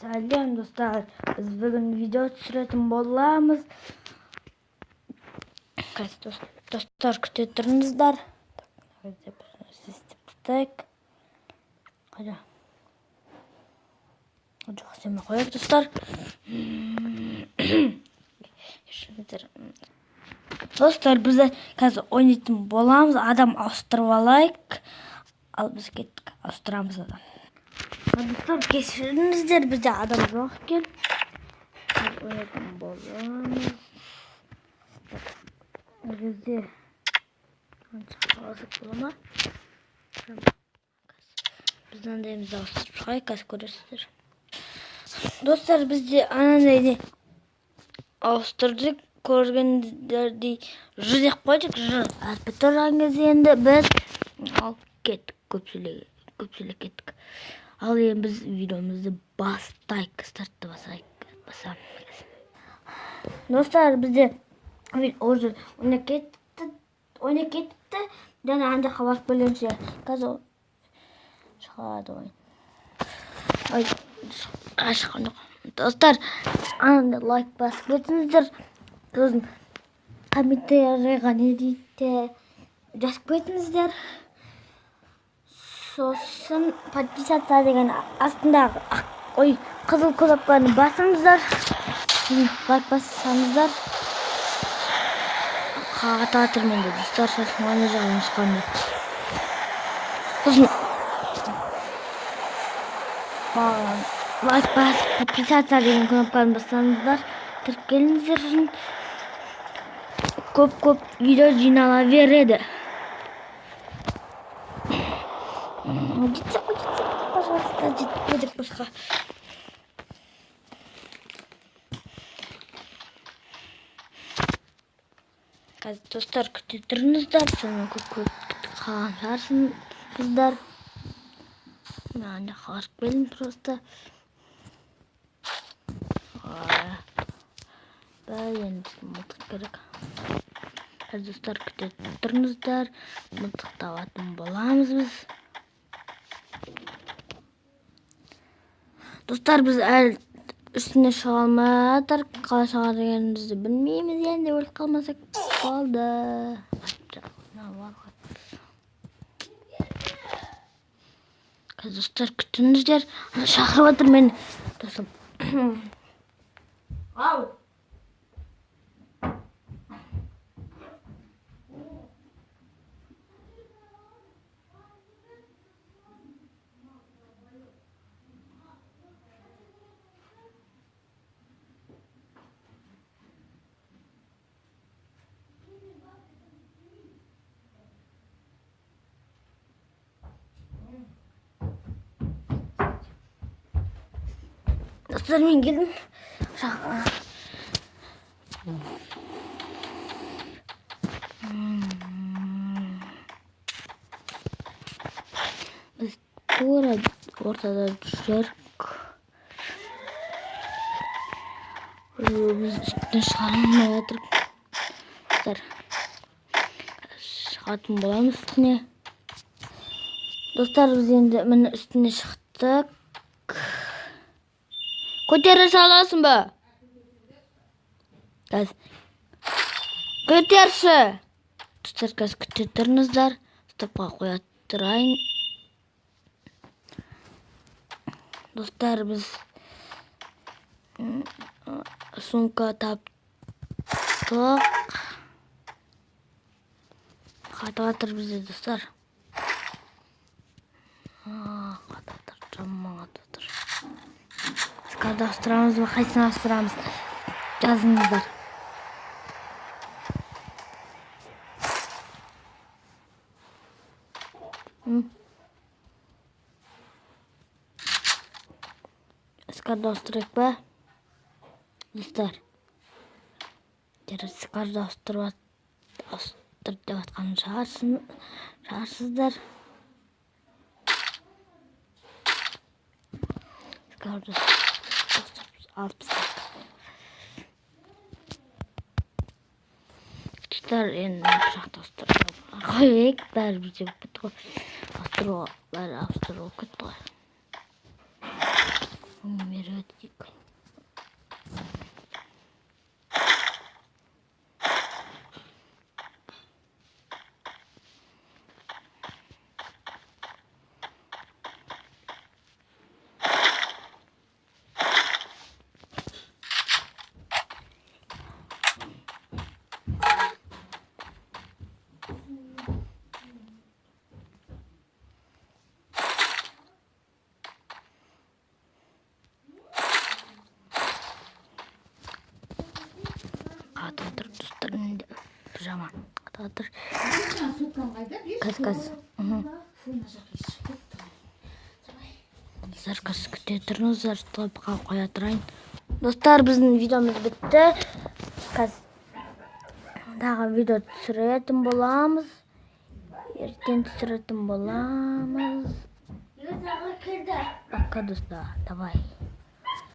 Сәлем, достар. Біз бүгін видео түсіретін боламыз. Қазір, достар, күте тұрыңыздар. Істеп тастайық. Қайда? Жоқ, істемей қояйық, достар. Кешіріңіздер. Достар, біз қазір ойнайтын боламыз. Адам ауыстырып алайық. Ал біз кеттік, ауыстырамыз адам. Достар, кешіріңіздер, бізде адам жоқ екен. Қазір ойнайтын боламыз. Бізде алсақ бола ма? Біз мынандайымызды ауыстырып шығайық, қазір көресіздер. Достар, бізде анандай не ауыстырдық, көргендердей ж деп қойдық, ж әрпі тұрған кезде енді біз алып кеттік, көп сөйлеп кеттік. Ал енді біз видеомызды бастайық, стартты басайық, басамыз. Достар, бізде уже ойнап кетті, және ана жаққа барып келгенше қазір шығады ойын. Ой, шыққан жоқ. Достар, анда лайк басып кетіңіздер, сосын комментарийға не дейді жазып кетіңіздер. Сосын подписаться деген астындағы ой қызыл кнопканы басыңыздар, лайк бассаңыздар. Қатып жатыр менде, достар, сосын ана жағынан шыққанда. Сосын маған лайк басып подписаться деген кнопканы бассаңыздар, тіркеліңіздер, сосын көп-көп видео жинала береді. Жетсек, жетсек, пожалуйста, жетпедік басқа. Қазір, достар, күте тұрыңыздар, соны көп-көп күтіп қалған шығарсыздар. Мен ана жаққа барып келдім просто. Бәрі енді мылтық керек. Қазір, достар, күте тұрыңыздар, мылтық табатын боламыз біз. Достар, біз әлі үстіне шыға алмай жатырмыз. Қалай шығар дегенімізді білмейміз, енді өліп қалмасақ болды. Қазір, достар, күтіңіздер. Шақырып жатыр мені досым. Ау. Достар, мен келдім. Біз тура ортада жүрік. Біз үстіне шыға алмай жатырмыз. Достар, шығатын боламыз үстіне. Достар, біз енді міне үстіне шықтық. Көтере саласың ба? Қазір. Көтерші. Достар, қазір күте тұрыңыздар. Стопқа қоя тұрайын. Достар, біз сумка таптық. Қатып жатыр бізде, достар. Қатып жатыр, жаман қатып жатыр. Скарды ауыстырамыз ба, қайсысын ауыстырамыз? Жазыңыздар. Скарды ауыстырайық па? Достар, скарды ауыстырып деп жатқан шығарсыздар. Скарды алып тастайық. Достар, енді пышақты ауыстырып қояйық. Бәрі бізде болып кетті ғой. Ауыстыруға, бәрі ауыстыру болып кетті ғой. Меруерт Жаман қатып жатыр. Сумкам қайда? Берші. Қазір, қазір. Фу, мына жаққа иіс шығып кетті. Достар, қазір күте тұрыңыздар, стопқа қоя тұрайын. Достар, біздің видеомыз бітті. Қазір тағы видео түсіретін боламыз. Ертең түсіретін боламыз. Пока, достар, давай.